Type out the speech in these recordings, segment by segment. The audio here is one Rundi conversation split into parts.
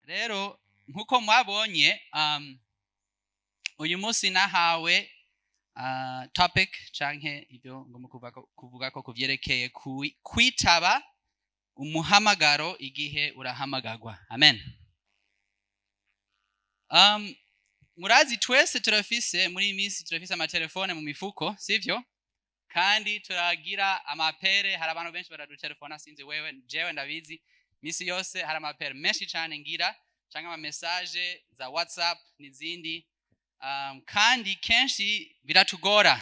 Rero nk'uko mwabonye, uyu munsi nahawe topic canke ibyo ngomba kuvuga ko kuvyerekeye kwitaba umuhamagaro igihe urahamagarwa. Amen. Murazi twese turafise, muri iyi minsi turafise amatelefone mu mifuko, sivyo? Kandi turagira ama appels. Hari abantu benshi baradutelefona, sinzi wewe, jewe ndabizi, misi yose hari ama appels menshi cyane ngira, canke ama message za WhatsApp n'izindi. Kandi kenshi biratugora.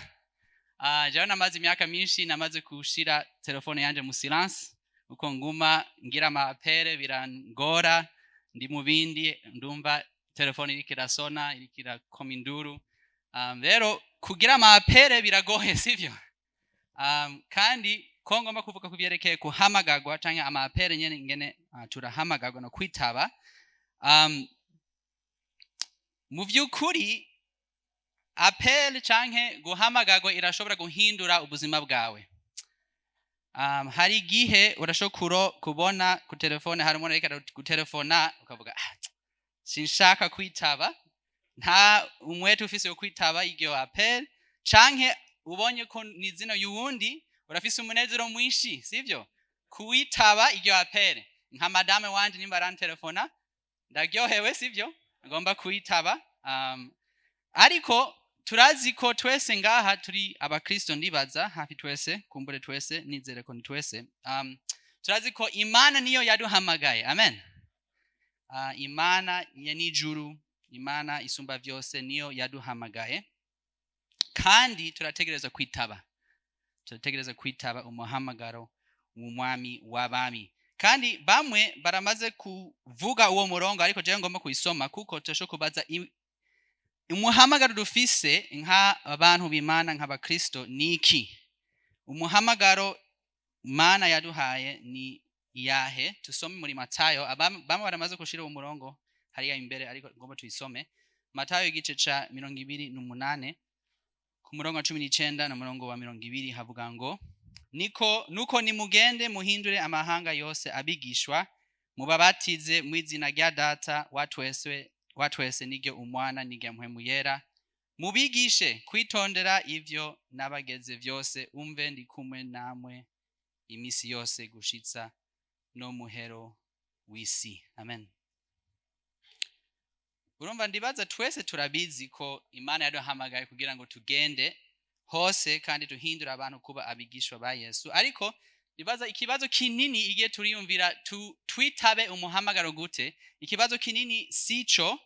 Jewe namaze imyaka myinshi namaze kushira telefone yanje mu silence, uko nguma ngira ama appels birangora. Ndi mu bindi, ndumva telefone iriko irasona, iriko irakoma induru. Rero kugira ama appels biragoye, sivyo? Kandi ko ngomba kuvuga ku vyerekeye kuhamagarwa canke ama appels nyene, ingene turahamagarwa no kwitaba. Mu vy'ukuri appel canke guhamagarwa irashobora guhindura ubuzima bwawe. Hari igihe urashobora kubona ku telefone hari umuntu ariko aragutelefona, ukavuga: "Ah, sinshaka kwitaba." Nta umwete ufise wo kwitaba iryo appel, canke ubonye ko ni izina y'uwundi, urafise umunezero mwinshi, sivyo, kuwitaba iryo appel. Nka madame wanje nimba arantelefona, ndaryohewe, sivyo, ngomba kuitaba. Ariko turazi ko twese ngaha turi abakristo, ndibaza hafi twese, kumbure twese, nizere ko ni twese. Turazi ko Imana niyo yaduhamagaye. Amen. Imana ya n'ijuru, Imana isumba vyose, niyo yaduhamagaye, kandi turategereza kwitaba, turategereza kwitaba umuhamagaro w'Umwami w'abami. Kandi bamwe baramaze kuvuga uwo murongo, ariko jewe ngomba kuyisoma, kuko turashobora kubaza umuhamagaro dufise nk'abantu b'Imana, nk'abakristo, ni iki? Umuhamagaro Mana yaduhaye ni iyahe? Tusome muri Matayo. Bamwe baramaze gushira uwo murongo hariya imbere, ariko ngomba tuyisome. Matayo igice ca 28, ku murongo wa 19 n'umurongo wa 20, havuga ngo: "Niko nuko nimugende muhindure amahanga yose abigishwa, mubabatize mu izina rya Data wa twese n'iryo Umwana n'irya Mpwemu Yera, mubigishe kwitondera ivyo nabageze vyose. Umve, ndi kumwe namwe imisi yose gushitsa no muhero w'isi." Amen. Urumva, ndibaza twese turabizi ko Imana yaduhamagaye kugira ngo tugende hose kandi duhindure abantu kuba abigishwa ba Yesu. Ariko ndibaza ikibazo kinini igihe turiyumvira twitabe umuhamagaro gute, ikibazo kinini sico.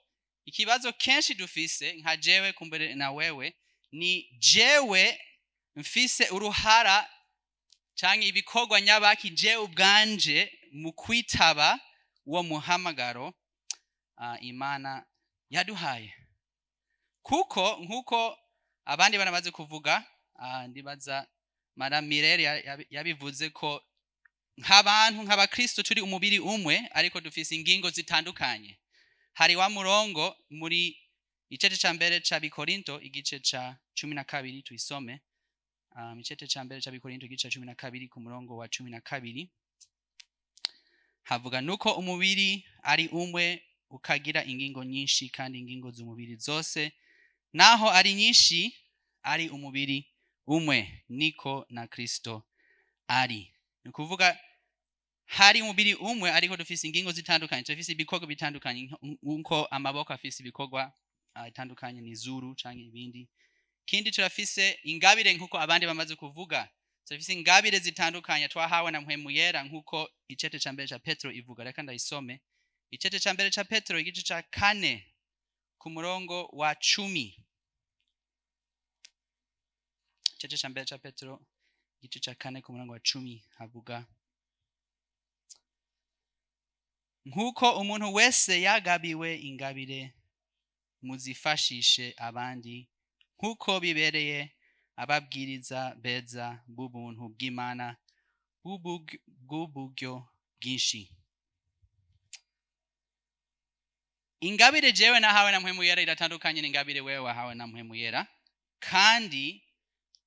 Ikibazo kenshi dufise, nka jewe kumbere na wewe, ni jewe mfise uruhara canke ibikorwa nyabaki jewe ubwanje mu kwitaba uwo muhamagaro Imana yaduhaye? Kuko nkuko abandi baramaze kuvuga, ndibaza Madame Mirere yabivuze ko nk'abantu, nk'abakristo, turi umubiri umwe, ariko dufise ingingo zitandukanye. Hari wa murongo muri icete ca mbere ca Bikorinto, igice ca 12, tuyisome. Icete ca mbere ca Bikorinto, igice ca 12, ku murongo wa 12, havuga: "Nuko umubiri ari umwe, ukagira ingingo nyinshi, kandi ingingo z'umubiri zose, naho ari nyinshi, ari umubiri umwe, niko na Kristo ari." Ni ukuvuga hari umubiri umwe, ariko dufise ingingo zitandukanye, turafise ibikorwa bitandukanye, nkuko amaboko afise ibikorwa bitandukanye n'izuru canke ibindi. Kindi, turafise ingabire, nkuko abandi bamaze kuvuga, turafise ingabire zitandukanye twahawe na Mpwemu Yera, nkuko icete ca mbere ca Petro ivuga. Reka ndayisome. Icete ca mbere ca Petro, igice ca kane, ku murongo wa 10. Icete ca mbere ca Petro, igice ca kane, ku murongo wa 10, havuga: "Nk'uko umuntu wese yagabiwe ingabire, muzifashishe abandi nk'uko bibereye ababwiriza beza b'ubuntu bw'Imana bw'uburyo bwinshi." Ingabire jewe nahawe na Mpwemu Yera iratandukanye n'ingabire wewe wahawe na Mpwemu Yera, kandi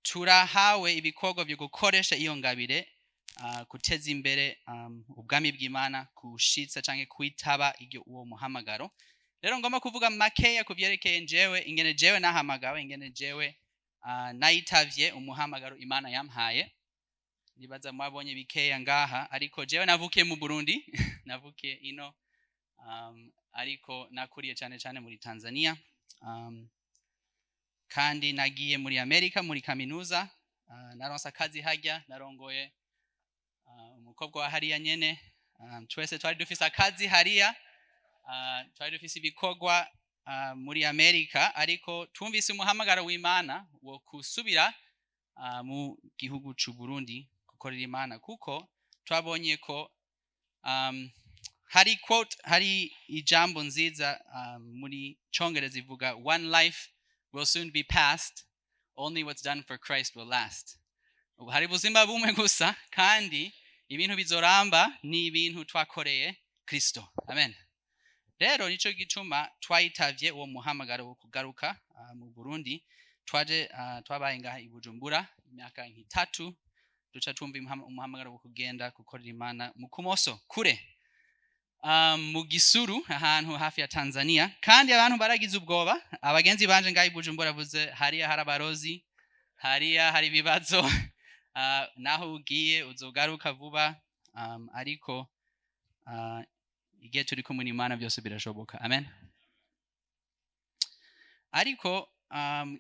turahawe ibikorwa byo gukoresha iyo ngabire. guteza imbere ubwami bw'Imana, kushitsa canke kwitaba iryo uwo muhamagaro. Rero ngomba kuvuga makeya ku vyerekeye njewe, ingene jewe nahamagawe, ingene jewe nayitavye umuhamagaro Imana yampaye. Nibaza mwabonye bikeya ngaha, ariko jewe navukiye mu Burundi, navukiye ino, ariko nakuriye cyane cyane muri Tanzania, kandi nagiye muri Amerika muri kaminuza, naronse akazi harya, narongoye umukobwa wa hariya nyene, twese twari dufise akazi hariya, twari dufise ibikorwa muri Amerika, ariko twumvise umuhamagaro w'Imana wo kusubira mu gihugu c'u Burundi gukorera Imana, kuko twabonye ko hari quote, hari ijambo nziza muri Congereza ivuga: "One life will soon be past, only what's done for Christ will last." Ubu hari ubuzima bumwe gusa, kandi ibintu bizoramba ni ibintu twakoreye Kristo. Amen. Rero nico gituma twayitavye uwo muhamagaro wo kugaruka mu Burundi. Twaje, twabaye ngaha i Bujumbura imyaka nk'itatu, duca twumva umuhamagaro wo kugenda gukorera Imana mu Kumoso kure, mu Gisuru, ahantu hafi ya Tanzania. Kandi abantu baragize ubwoba. Abagenzi banje ngaha i Bujumbura bavuze: "Hariya hari abarozi, hariya hari ibibazo, naho ugiye uzogaruka vuba." Ariko igihe turi kumwe n'Imana byose birashoboka. Amen. Ariko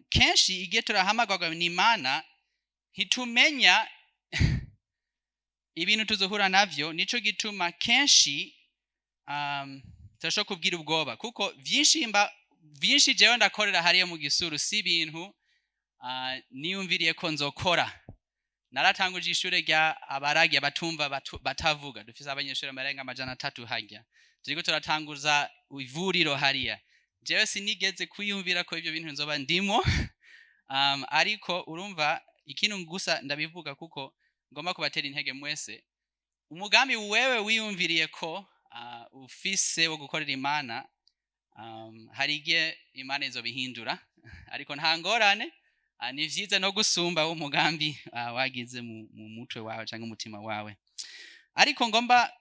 kenshi igihe turahamagarwa n'Imana ntitumenya ibintu tuzohura navyo. Nico gituma kenshi turashobora kubwira ubwoba, kuko vyinshi mba vyinshi jewe ndakorera hariya mu Gisuru si ibintu niyumviriye ko nzokora. Naratanguje ishure rya abaragi, abatumva, batavuga. Dufise abanyeshuri barenga 300 harya. Turiko turatanguza ivuriro hariya. Jewe sinigeze kwiyumvira ko ivyo bintu nzoba ndimo. Ariko urumva, ikintu gusa ndabivuga kuko ngomba kubatera intege mwese: umugambi wewe wiyumviriye ko ufise wo gukorera Imana, hari igihe Imana izobihindura, ariko nta ngorane. Ni vyiza no gusumba umugambi wagize mu mutwe wawe cyangwa umutima wawe. Ariko ngomba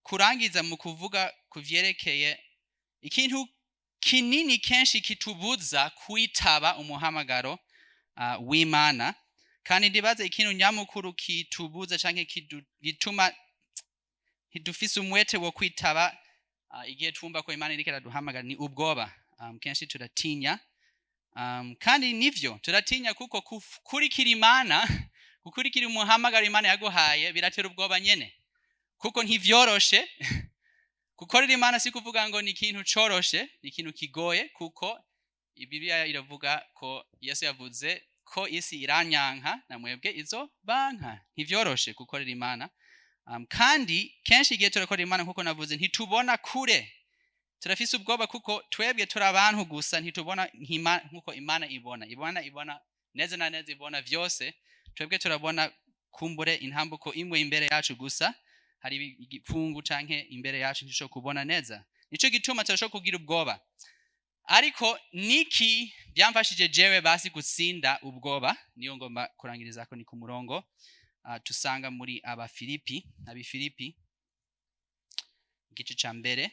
kurangiza mu kuvuga ku vyerekeye ikintu kinini kenshi kitubuza kwitaba umuhamagaro w'Imana. Kandi ndibaza ikintu nyamukuru kitubuza canke gituma ntidufise umwete wo kwitaba igihe twumva ko Imana iriko iraduhamagara ni ubwoba. Kenshi turatinya, kandi nivyo, turatinya kuko gukurikira Imana, gukurikira umuhamagaro Imana yaguhaye biratera ubwoba nyene, kuko ntivyoroshe. Gukorera Imana si kuvuga ngo ni ikintu coroshe, ni ikintu kigoye, kuko Bibiliya iravuga ko Yesu yavuze ko isi iranyanka, na mwebwe izo banka. Ntivyoroshe gukorera Imana. Kandi kenshi igihe turakorera Imana, nkuko navuze, ntitubona kure. Turafise ubwoba kuko twebwe turi abantu gusa, ntitubona nkuko Imana ibona. Ibona neza na neza, ibona vyose. Twebwe turabona kumbure intambuko imwe imbere yacu gusa, hari igipfungu canke imbere yacu, ntidushobora kubona neza. Nico gituma turashobora kugira ubwoba. Ariko niki byamfashije jewe basi gutsinda ubwoba? Niyo ngomba kurangirizako. Ni ku murongo tusanga muri Abafilipi, Abifilipi igice ca mbere.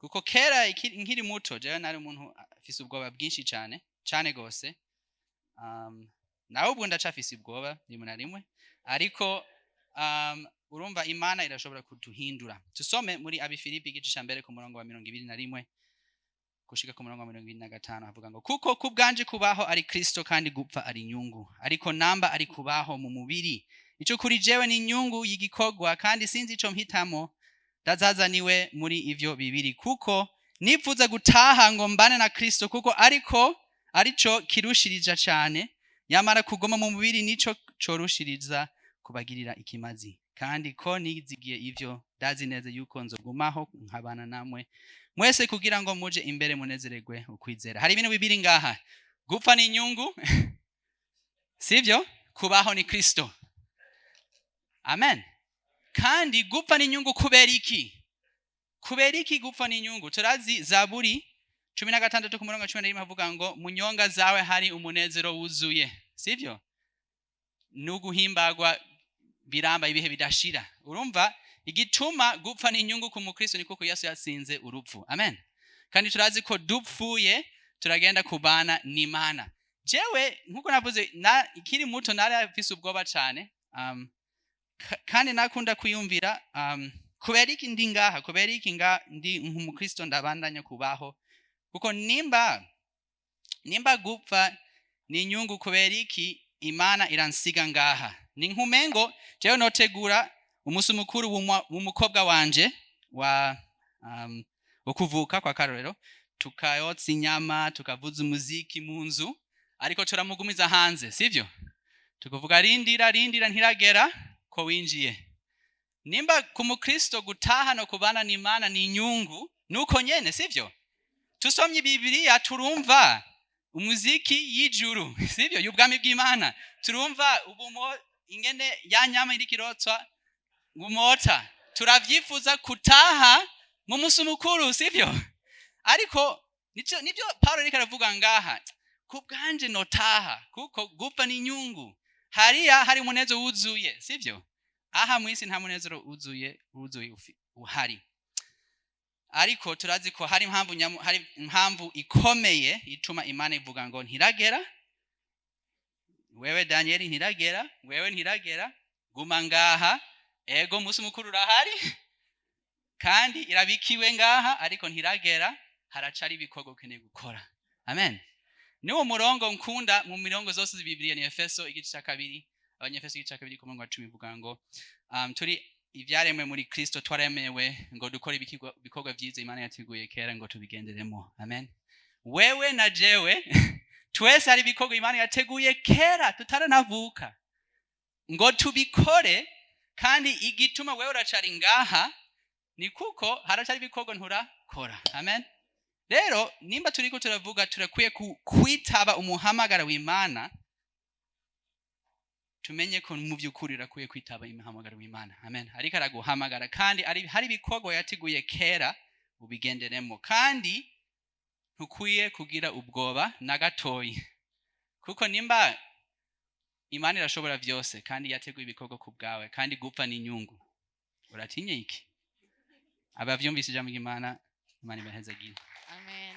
Kuko kera nkiri muto, jewe nari umuntu afise ubwoba bwinshi cyane cyane gose. Nawe ubwo ndacafise ubwoba rimwe na rimwe, ariko urumva Imana irashobora kuduhindura. Tusome muri Abifilipi igice ca mbere ku murongo wa 21 gushika ku murongo wa 25. Havuga ngo: "Kuko ku bwanje kubaho ari Kristo, kandi gupfa ari inyungu. Ariko namba ari kubaho mu mubiri, ico kuri jewe ni inyungu y'igikorwa, kandi sinzi ico mpitamo, ndazazaniwe muri ivyo bibiri. Kuko nipfuza gutaha ngo mbane na Kristo, kuko ariko arico kirushirija cane. Yamara kugoma mu mubiri nico corushiriza kubagirira ikimazi. Kandi ko nizigiye ivyo, ndazi neza yuko nzogumaho nkabana namwe mwese, kugira ngo muje imbere munezererwe ukwizera." Hari ibintu bibiri ngaha: gupfa ni inyungu, sivyo? Kubaho ni Kristo. Amen. Kandi gupfa ni inyungu kubera iki? Kubera iki gupfa ni inyungu? Turazi Zaburi 16 ku murongo wa 11 havuga ngo: "Mu nyonga zawe hari umunezero wuzuye." Sivyo? N'uguhimbagwa biramba ibihe bidashira. Urumva igituma gupfa ni inyungu ku mukristo ni kuko Yesu yatsinze urupfu. Amen. Kandi turazi ko dupfuye turagenda kubana n'Imana. Jewe nkuko navuze, na ikiri muto nari mfise ubwoba cyane, kandi nakunda kwiyumvira, kubera iki ndi ngaha, kubera iki nga ndi nk'umukristo ndabandanya kubaho, kuko nimba gupfa ni inyungu, kubera iki Imana iransiga ngaha? Ni nkumengo jewe notegura umunsi mukuru w'umukobwa wanje wa wo kuvuka kwa karorero, tukayotsa inyama, tukavuza umuziki mu nzu, ariko turamugumiza hanze, sivyo? Tukuvuga: "Rindira, rindira, ntiragera ko winjiye." Nimba ku mukristo gutaha no kubana n'Imana ni inyungu, nuko nyene, sivyo? Tusomye Bibiliya turumva umuziki y'ijuru, sivyo? Y'ubwami bw'Imana. Turumva ubumo ingene ya nyama iriko irotswa gumota, turavyifuza kutaha mu musi mukuru, sivyo? Ariko nivyo Paulo ariko aravuga ngaha: ku bwanje notaha, kuko gupfa ni inyungu. Hariya hari umunezero wuzuye, sivyo? Aha mw'isi nta munezero wuzuye uhari. Ariko turazi ko hari impamvu hari impamvu ikomeye ituma Imana ivuga ngo: "Ntiragera wewe Danieli, ntiragera wewe, ntiragera, guma ngaha." Ego, umunsi mukuru urahari kandi irabikiwe ngaha, ariko ntiragera, haracari ibikorwa ukeneye gukora. Amen. Niwo murongo nkunda mu mirongo zose z'Bibiliya, ni Efeso igice cya 2, Abanyefeso igice cya 2 ku murongo wa 10, ivuga ngo turi ibyaremwe muri Kristo, twaremewe ngo dukore ibikorwa byiza Imana yateguye kera ngo tubigenderemo. Amen. Wewe na jewe twese hari ibikorwa Imana yateguye kera tutaranavuka ngo tubikore. Kandi igituma wewe uracari ngaha ni kuko haracari ibikorwa nturakora. Amen. Rero nimba turiko turavuga turakwiye kwitaba umuhamagara w'Imana, tumenye ko mu by'ukuri urakwiye kwitaba umuhamagaro w'Imana. Amen. Ariko araguhamagara kandi hari ibikorwa yateguye kera ubigenderemo, kandi ntukwiye kugira ubwoba na gatoyi, kuko nimba Imana irashobora byose kandi yateguye ibikorwa ku bwawe, kandi gupfa ni inyungu, uratinye iki? Abavyumvise ijambo ry'Imana, Imana ibahezagire. Amen.